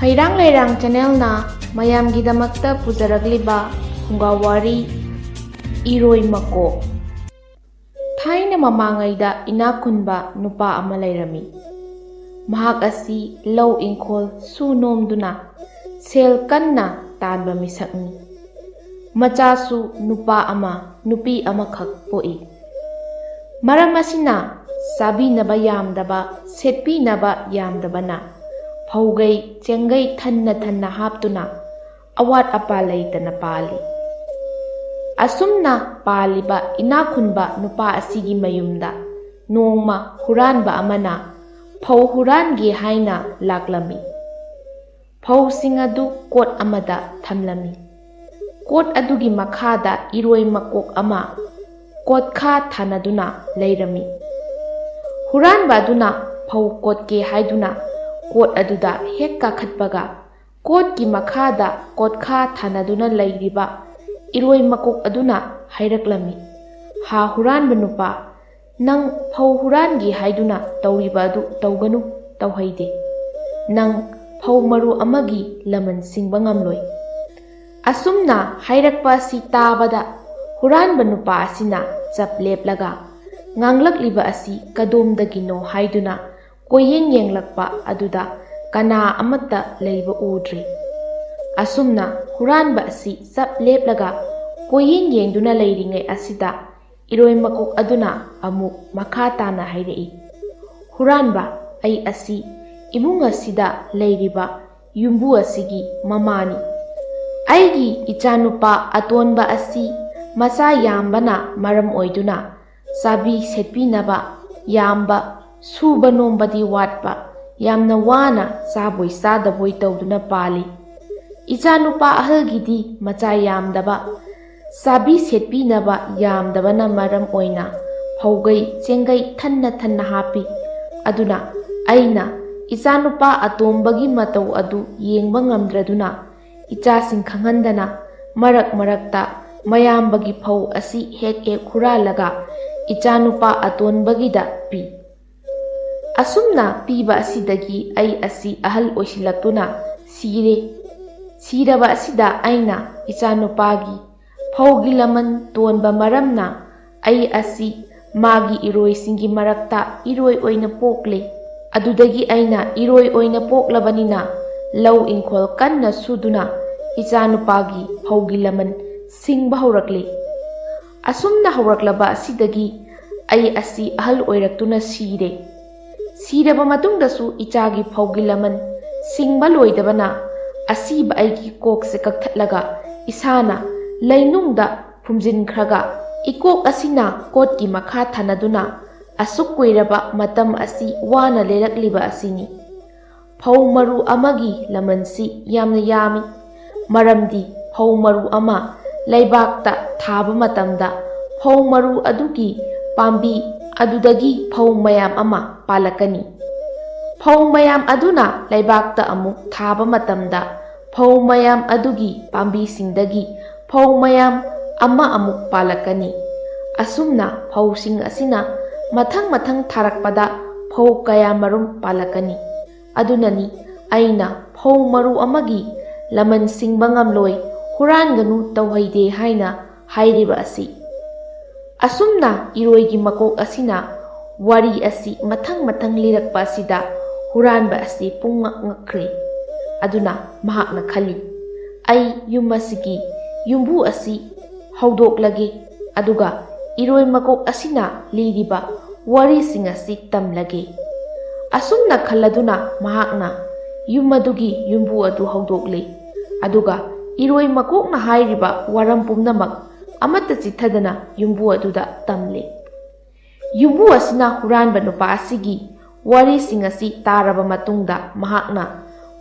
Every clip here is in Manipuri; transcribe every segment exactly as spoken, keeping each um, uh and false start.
ꯍꯩꯔꯥꯡ ꯂꯩꯔꯥꯡ ꯆꯦꯅꯦꯜꯅ ꯃꯌꯥꯝꯒꯤꯗꯃꯛꯇ ꯄꯨꯖꯔꯛꯂꯤꯕ ꯐꯨꯡꯒꯥ ꯋꯥꯔꯤ, ꯏꯔꯣꯏ ꯃꯀꯣꯛ꯫ ꯊꯥꯏꯅ ꯃꯃꯥꯡꯉꯩꯗ ꯏꯅꯥꯛ ꯈꯨꯟꯕ ꯅꯨꯄꯥ ꯑꯃ ꯂꯩꯔꯝꯃꯤ꯫ ꯃꯍꯥꯛ ꯑꯁꯤ ꯂꯧ ꯏꯪꯈꯣꯜ ꯁꯨ ꯅꯣꯝꯗꯨꯅ ꯁꯦꯜ ꯀꯟꯅ ꯇꯥꯟꯕ ꯃꯤꯁꯛꯅꯤ꯫ ꯃꯆꯥꯁꯨ ꯅꯨꯄꯥ ꯑꯃ, ꯅꯨꯄꯤ ꯑꯃꯈꯛ ꯄꯣꯛꯏ꯫ ꯃꯔꯝ ꯑꯁꯤꯅ ꯆꯥꯕꯤꯅꯕ ꯌꯥꯝꯗꯕ, ꯁꯦꯠꯄꯤꯅꯕ ꯌꯥꯝꯗꯕꯅ ꯐꯧꯒꯩ ꯆꯦꯡꯒꯩ ꯊꯟꯅ ꯊꯟꯅ ꯍꯥꯞꯇꯨꯅ ꯑꯋꯥꯠ ꯑꯄꯥ ꯂꯩꯇꯅ ꯄꯥꯜꯂꯤ꯫ ꯑꯁꯨꯝꯅ ꯄꯥꯜꯂꯤꯕ ꯏꯅꯥꯛ ꯈꯨꯟꯕ ꯅꯨꯄꯥ ꯑꯁꯤꯒꯤ ꯃꯌꯨꯝꯗ ꯅꯣꯡꯃ ꯍꯨꯔꯥꯟꯕ ꯑꯃꯅ ꯐꯧ ꯍꯨꯔꯥꯟꯒꯦ ꯍꯥꯏꯅ ꯂꯥꯛꯂꯝꯃꯤ꯫ ꯐꯧꯁꯤꯡ ꯑꯗꯨ ꯀꯣꯠ ꯑꯃꯗ ꯊꯝꯂꯝꯃꯤ꯫ ꯀꯣꯠ ꯑꯗꯨꯒꯤ ꯃꯈꯥꯗ ꯏꯔꯣꯏ ꯃꯀꯣꯛ ꯑꯃ ꯀꯣꯠꯈꯥ ꯊꯥꯅꯗꯨꯅ ꯂꯩꯔꯝꯃꯤ꯫ ꯍꯨꯔꯥꯟꯕ ꯑꯗꯨꯅ ꯐꯧ ꯀꯣꯠꯀꯦ ꯍꯥꯏꯗꯨꯅ ꯀꯣꯠ ꯑꯗꯨꯗ ꯍꯦꯛ ꯀꯥꯈꯠꯄꯒ, ꯀꯣꯠꯀꯤ ꯃꯈꯥꯗ ꯀꯣꯠꯈꯥ ꯊꯥꯅꯗꯨꯅ ꯂꯩꯔꯤꯕ ꯏꯔꯣꯏ ꯃꯀꯣꯛ ꯑꯗꯨꯅ ꯍꯥꯏꯔꯛꯂꯝꯃꯤ, "ꯍꯥ ꯍꯨꯔꯥꯟꯕ ꯅꯨꯄꯥ, ꯅꯪ ꯐꯧ ꯍꯨꯔꯥꯟꯒꯦ ꯍꯥꯏꯗꯨꯅ ꯇꯧꯔꯤꯕ ꯑꯗꯨ ꯇꯧꯒꯅꯨ, ꯇꯧꯍꯩꯗꯦ꯫ ꯅꯪ ꯐꯧ ꯃꯔꯨ ꯑꯃꯒꯤ ꯂꯃꯟ ꯁꯤꯡꯕ ꯉꯝꯂꯣꯏ꯫" ꯑꯁꯨꯝꯅ ꯍꯥꯏꯔꯛꯄ ꯑꯁꯤ ꯇꯥꯕꯗ ꯍꯨꯔꯥꯟꯕ ꯅꯨꯄꯥ ꯑꯁꯤꯅ ꯆꯞ ꯂꯦꯞꯂꯒ ꯉꯥꯡꯂꯛꯂꯤꯕ ꯑꯁꯤ ꯀꯗꯣꯝꯗꯒꯤꯅꯣ ꯍꯥꯏꯗꯨꯅ ꯀꯣꯏꯌꯦꯡ ꯌꯦꯡꯂꯛꯄ ꯑꯗꯨꯗ ꯀꯅꯥ ꯑꯃꯠꯇ ꯂꯩꯕ ꯎꯗ꯭ꯔꯦ꯫ ꯑꯁꯨꯝꯅ ꯍꯨꯔꯥꯟꯕ ꯑꯁꯤ ꯆꯞ ꯂꯦꯞꯂꯒ ꯀꯣꯏꯌꯦꯡ ꯌꯦꯡꯗꯨꯅ ꯂꯩꯔꯤꯉꯩ ꯑꯁꯤꯗ ꯏꯔꯣꯏ ꯃꯀꯣꯛ ꯑꯗꯨꯅ ꯑꯃꯨꯛ ꯃꯈꯥ ꯇꯥꯅ ꯍꯥꯏꯔꯛꯏ, "ꯍꯨꯔꯥꯟꯕ, ꯑꯩ ꯑꯁꯤ ꯏꯃꯨꯡ ꯑꯁꯤꯗ ꯂꯩꯔꯤꯕ ꯌꯨꯝꯕꯨ ꯑꯁꯤꯒꯤ ꯃꯃꯥꯅꯤ꯫ ꯑꯩꯒꯤ ꯏꯆꯥꯅꯨꯄꯥ ꯑꯇꯣꯟꯕ ꯑꯁꯤ ꯃꯆꯥ ꯌꯥꯝꯕꯅ ꯃꯔꯝ ꯑꯣꯏꯗꯨꯅ ꯆꯥꯕꯤ ꯁꯦꯠꯄꯤꯅꯕ ꯌꯥꯝꯕ, ꯁꯨꯕ ꯅꯣꯝꯕꯗꯤ ꯋꯥꯠꯄ, ꯌꯥꯝꯅ ꯋꯥꯅ ꯆꯥꯕꯣꯏ ꯆꯥꯗꯕꯣꯏ ꯇꯧꯗꯨꯅ ꯄꯥꯜꯂꯤ꯫ ꯏꯆꯥꯅꯨꯄꯥ ꯑꯍꯜꯒꯤꯗꯤ ꯃꯆꯥ ꯌꯥꯝꯗꯕ, ꯆꯥꯕꯤ ꯁꯦꯠꯄꯤꯅꯕ ꯌꯥꯝꯗꯕꯅ ꯃꯔꯝ ꯑꯣꯏꯅ ꯐꯧꯒꯩ ꯆꯦꯡꯒꯩ ꯊꯟꯅ ꯊꯟꯅ ꯍꯥꯞꯄꯤ꯫ ꯑꯗꯨꯅ ꯑꯩꯅ ꯏꯆꯥꯅꯨꯄꯥ ꯑꯇꯣꯝꯕꯒꯤ ꯃꯇꯧ ꯑꯗꯨ ꯌꯦꯡꯕ ꯉꯝꯗ꯭ꯔꯗꯨꯅ ꯏꯆꯥꯁꯤꯡ ꯈꯪꯍꯟꯗꯅ ꯃꯔꯛ ꯃꯔꯛꯇ ꯃꯌꯥꯝꯕꯒꯤ ꯐꯧ ꯑꯁꯤ ꯍꯦꯛ ꯍꯦꯛ ꯍꯨꯔꯥꯜꯂꯒ ꯏꯆꯥꯅꯨꯄꯥ ꯑꯇꯣꯟꯕꯒꯤꯗ ꯄꯤ꯫ ꯑꯁꯨꯝꯅ ꯄꯤꯕ ꯑꯁꯤꯗꯒꯤ ꯑꯩ ꯑꯁꯤ ꯑꯍꯜ ꯑꯣꯏꯁꯤꯜꯂꯛꯇꯨꯅ ꯁꯤꯔꯦ꯫ ꯁꯤꯔꯕ ꯑꯁꯤꯗ ꯑꯩꯅ ꯏꯆꯥꯅꯨꯄꯥꯒꯤ ꯐꯧꯒꯤ ꯂꯃꯟ ꯇꯣꯟꯕ ꯃꯔꯝꯅ ꯑꯩ ꯑꯁꯤ ꯃꯥꯒꯤ ꯏꯔꯣꯏꯁꯤꯡꯒꯤ ꯃꯔꯛꯇ ꯏꯔꯣꯏ ꯑꯣꯏꯅ ꯄꯣꯛꯂꯦ꯫ ꯑꯗꯨꯗꯒꯤ ꯑꯩꯅ ꯏꯔꯣꯏ ꯑꯣꯏꯅ ꯄꯣꯛꯂꯕꯅꯤꯅ ꯂꯧ ꯏꯪꯈꯣꯜ ꯀꯟꯅ ꯁꯨꯗꯨꯅ ꯏꯆꯥꯅꯨꯄꯥꯒꯤ ꯐꯧꯒꯤ ꯂꯃꯟ ꯁꯤꯡꯕ ꯍꯧꯔꯛꯂꯦ꯫ ꯑꯁꯨꯝꯅ ꯍꯧꯔꯛꯂꯕ ꯑꯁꯤꯗꯒꯤ ꯑꯩ ꯑꯁꯤ ꯑꯍꯜ ꯑꯣꯏꯔꯛꯇꯨꯅ ꯁꯤꯔꯦ꯫ ꯁꯤꯔꯕ ꯃꯇꯨꯡꯗꯁꯨ ꯏꯆꯥꯒꯤ ꯐꯧꯒꯤ ꯂꯃꯟ ꯁꯤꯡꯕ ꯂꯣꯏꯗꯕꯅ ꯑꯁꯤꯕ ꯑꯩꯒꯤ ꯀꯣꯛꯁꯦ ꯀꯛꯊꯠꯂꯒ ꯏꯁꯥꯅ ꯂꯩꯅꯨꯡꯗ ꯐꯨꯝꯖꯤꯟꯈ꯭ꯔꯒ ꯏꯀꯣꯛ ꯑꯁꯤꯅ ꯀꯣꯠꯀꯤ ꯃꯈꯥ ꯊꯥꯅꯗꯨꯅ ꯑꯁꯨꯛ ꯀꯨꯏꯔꯕ ꯃꯇꯝ ꯑꯁꯤ ꯋꯥꯅ ꯂꯦꯜꯂꯛꯂꯤꯕ ꯑꯁꯤꯅꯤ꯫ ꯐꯧ ꯃꯔꯨ ꯑꯃꯒꯤ ꯂꯃꯟꯁꯤ ꯌꯥꯝꯅ ꯌꯥꯝꯃꯤ꯫ ꯃꯔꯝꯗꯤ ꯐꯧ ꯃꯔꯨ ꯑꯃ ꯂꯩꯕꯥꯛꯇ ꯊꯥꯕ ꯃꯇꯝꯗ ꯐꯧ ꯃꯔꯨ ꯑꯗꯨꯒꯤ ꯄꯥꯝꯕꯤ ꯑꯗꯨꯗꯒꯤ ꯐꯧ ꯃꯌꯥꯝ ꯑꯃ ꯄꯥꯜꯂꯛꯀꯅꯤ꯫ ꯐꯧ ꯃꯌꯥꯝ ꯑꯗꯨꯅ ꯂꯩꯕꯥꯛꯇ ꯑꯃꯨꯛ ꯊꯥꯕ ꯃꯇꯝꯗ ꯐꯧ ꯃꯌꯥꯝ ꯑꯗꯨꯒꯤ ꯄꯥꯝꯕꯤꯁꯤꯡꯗꯒꯤ ꯐꯧ ꯃꯌꯥꯝ ꯑꯃ ꯑꯃꯨꯛ ꯄꯥꯜꯂꯛꯀꯅꯤ꯫ ꯑꯁꯨꯝꯅ ꯐꯧꯁꯤꯡ ꯑꯁꯤꯅ ꯃꯊꯪ ꯃꯊꯪ ꯊꯥꯔꯛꯄꯗ ꯐꯧ ꯀꯌꯥ ꯃꯔꯨꯝ ꯄꯥꯜꯂꯛꯀꯅꯤ꯫ ꯑꯗꯨꯅꯅꯤ ꯑꯩꯅ ꯐꯧ ꯃꯔꯨ ꯑꯃꯒꯤ ꯂꯃꯟ ꯁꯤꯡꯕ ꯉꯝꯂꯣꯏ, ꯍꯨꯔꯥꯟꯒꯅꯨ ꯇꯧꯍꯩꯗꯦ ꯍꯥꯏꯅ ꯍꯥꯏꯔꯤꯕ ꯑꯁꯤ꯫ ꯑꯁꯨꯝꯅ ꯏꯔꯣꯏꯒꯤ ꯃꯀꯣꯛ ꯑꯁꯤꯅ ꯋꯥꯔꯤ ꯑꯁꯤ ꯃꯊꯪ ꯃꯊꯪ ꯂꯤꯔꯛꯄ ꯑꯁꯤꯗ ꯍꯨꯔꯥꯟꯕ ꯑꯁꯤ ꯄꯨꯡꯉꯛ ꯉꯛꯈ꯭ꯔꯦ꯫ ꯑꯗꯨꯅ ꯃꯍꯥꯛꯅ ꯈꯜꯂꯤ, "ꯑꯩ ꯌꯨꯝ ꯑꯁꯤꯒꯤ ꯌꯨꯝꯕꯨ ꯑꯁꯤ ꯍꯧꯗꯣꯛꯂꯒꯦ, ꯑꯗꯨꯒ ꯏꯔꯣꯏ ꯃꯀꯣꯛ ꯑꯁꯤꯅ ꯂꯤꯔꯤꯕ ꯋꯥꯔꯤꯁꯤꯡ ꯑꯁꯤ ꯇꯝꯂꯒꯦ"꯫ ꯑꯁꯨꯝꯅ ꯈꯜꯂꯗꯨꯅ ꯃꯍꯥꯛꯅ ꯌꯨꯝ ꯑꯗꯨꯒꯤ ꯌꯨꯝꯕꯨ ꯑꯗꯨ ꯍꯧꯗꯣꯛꯂꯦ꯫ ꯑꯗꯨꯒ ꯏꯔꯣꯏ ꯃꯀꯣꯛꯅ ꯍꯥꯏꯔꯤꯕ ꯋꯥꯔꯝ ꯄꯨꯝꯅꯃꯛ ꯑꯃꯠꯇ ꯆꯤꯠꯊꯗꯅ ꯌꯨꯝꯕꯨ ꯑꯗꯨꯗ ꯇꯝꯂꯦ꯫ ꯌꯨꯝꯕꯨ ꯑꯁꯤꯅ ꯍꯨꯔꯥꯟꯕ ꯅꯨꯄꯥ ꯑꯁꯤꯒꯤ ꯋꯥꯔꯤꯁꯤꯡ ꯑꯁꯤ ꯇꯥꯔꯕ ꯃꯇꯨꯡꯗ ꯃꯍꯥꯛꯅ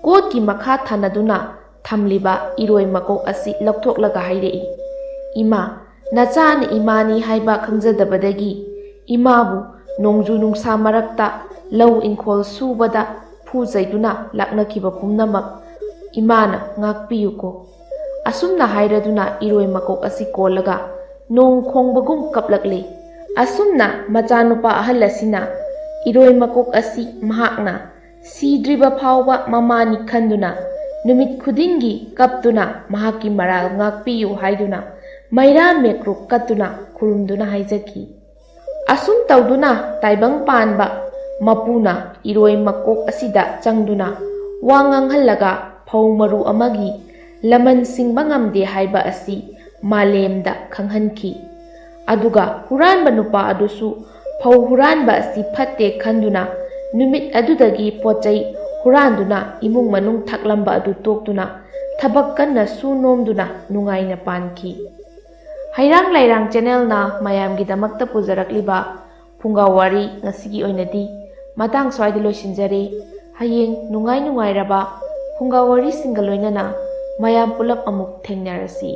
ꯀꯣꯠꯀꯤ ꯃꯈꯥ ꯊꯥꯅꯗꯨꯅ ꯊꯝꯂꯤꯕ ꯏꯔꯣꯏ ꯃꯀꯣꯛ ꯑꯁꯤ ꯂꯧꯊꯣꯛꯂꯒ ꯍꯥꯏꯔꯛꯏ, "ꯏꯃꯥ, ꯅꯆꯥꯅ ꯏꯃꯥꯅꯤ ꯍꯥꯏꯕ ꯈꯪꯖꯗꯕꯗꯒꯤ ꯏꯃꯥꯕꯨ ꯅꯣꯡꯖꯨ ꯅꯨꯡꯁꯥ ꯃꯔꯛꯇ ꯂꯧ ꯏꯪꯈꯣꯜ ꯁꯨꯕꯗ ꯐꯨ ꯆꯩꯗꯨꯅ ꯂꯥꯛꯅꯈꯤꯕ ꯄꯨꯝꯅꯃꯛ ꯏꯃꯥꯅ ꯉꯥꯛꯄꯤꯌꯨꯀꯣ"꯫ ꯑꯁꯨꯝꯅ ꯍꯥꯏꯔꯗꯨꯅ ꯏꯔꯣꯏ ꯃꯀꯣꯛ ꯑꯁꯤ ꯀꯣꯜꯂꯒ ꯅꯣꯡ ꯈꯣꯡꯕꯒꯨꯝ ꯀꯞꯂꯛꯂꯤ꯫ ꯑꯁꯨꯝꯅ ꯃꯆꯥꯅꯨꯄꯥ ꯑꯍꯜ ꯑꯁꯤꯅ ꯏꯔꯣꯏ ꯃꯀꯣꯛ ꯑꯁꯤ ꯃꯍꯥꯛꯅ ꯁꯤꯗ꯭ꯔꯤꯕ ꯐꯥꯎꯕ ꯃꯃꯥꯅꯤ ꯈꯟꯗꯨꯅ ꯅꯨꯃꯤꯠ ꯈꯨꯗꯤꯡꯒꯤ ꯀꯞꯇꯨꯅ ꯃꯍꯥꯛꯀꯤ ꯃꯔꯥꯜ ꯉꯥꯛꯄꯤꯌꯨ ꯍꯥꯏꯗꯨꯅ ꯃꯩꯔꯥ ꯃꯦꯀ꯭ꯔꯨꯛ ꯀꯠꯇꯨꯅ ꯈꯨꯔꯨꯝꯗꯨꯅ ꯍꯥꯏꯖꯈꯤ꯫ ꯑꯁꯨꯝ ꯇꯧꯗꯨꯅ ꯇꯥꯏꯕꯪ ꯄꯥꯟꯕ ꯃꯄꯨꯅ ꯏꯔꯣꯏ ꯃꯀꯣꯛ ꯑꯁꯤꯗ ꯆꯪꯗꯨꯅ ꯋꯥ ꯉꯥꯡꯍꯜꯂꯒ ꯐꯧ ꯃꯔꯨ ꯑꯃꯒꯤ ꯂꯃꯟ ꯁꯤꯡꯕ ꯉꯝꯗꯦ ꯍꯥꯏꯕ ꯑꯁꯤ ꯃꯥꯂꯦꯝꯗ ꯈꯪꯍꯟꯈꯤ꯫ ꯑꯗꯨꯒ ꯍꯨꯔꯥꯟꯕ ꯅꯨꯄꯥ ꯑꯗꯨꯁꯨ ꯐꯧ ꯍꯨꯔꯥꯟꯕ ꯑꯁꯤ ꯐꯠꯇꯦ ꯈꯟꯗꯨꯅ ꯅꯨꯃꯤꯠ ꯑꯗꯨꯗꯒꯤ ꯄꯣꯠꯆꯩ ꯍꯨꯔꯥꯟꯗꯨꯅ ꯏꯃꯨꯡ ꯃꯅꯨꯡ ꯊꯛꯂꯝꯕ ꯑꯗꯨ ꯇꯣꯛꯇꯨꯅ ꯊꯕꯛ ꯀꯟꯅ ꯁꯨ ꯅꯣꯝꯗꯨꯅ ꯅꯨꯡꯉꯥꯏꯅ ꯄꯥꯟꯈꯤ꯫ ꯍꯩꯔꯥꯡ ꯂꯩꯔꯥꯡ ꯆꯦꯅꯦꯜꯅ ꯃꯌꯥꯝꯒꯤꯗꯃꯛꯇ ꯄꯨꯖꯔꯛꯂꯤꯕ ꯐꯨꯡꯒꯥ ꯋꯥꯔꯤ ꯉꯁꯤꯒꯤ ꯑꯣꯏꯅꯗꯤ ꯃꯇꯥꯡ ꯁ꯭ꯋꯥꯏꯗ ꯂꯣꯏꯁꯤꯟꯖꯔꯦ꯫ ꯍꯌꯦꯡ ꯅꯨꯡꯉꯥꯏ ꯅꯨꯡꯉꯥꯏꯔꯕ ꯐꯨꯡꯒꯥ ꯋꯥꯔꯤꯁꯤꯡꯒ ꯂꯣꯏꯅꯅ ꯃꯌꯥꯝ ꯄꯨꯂꯞ ꯑꯃꯨꯛ ꯊꯦꯡꯅꯔꯁꯤ꯫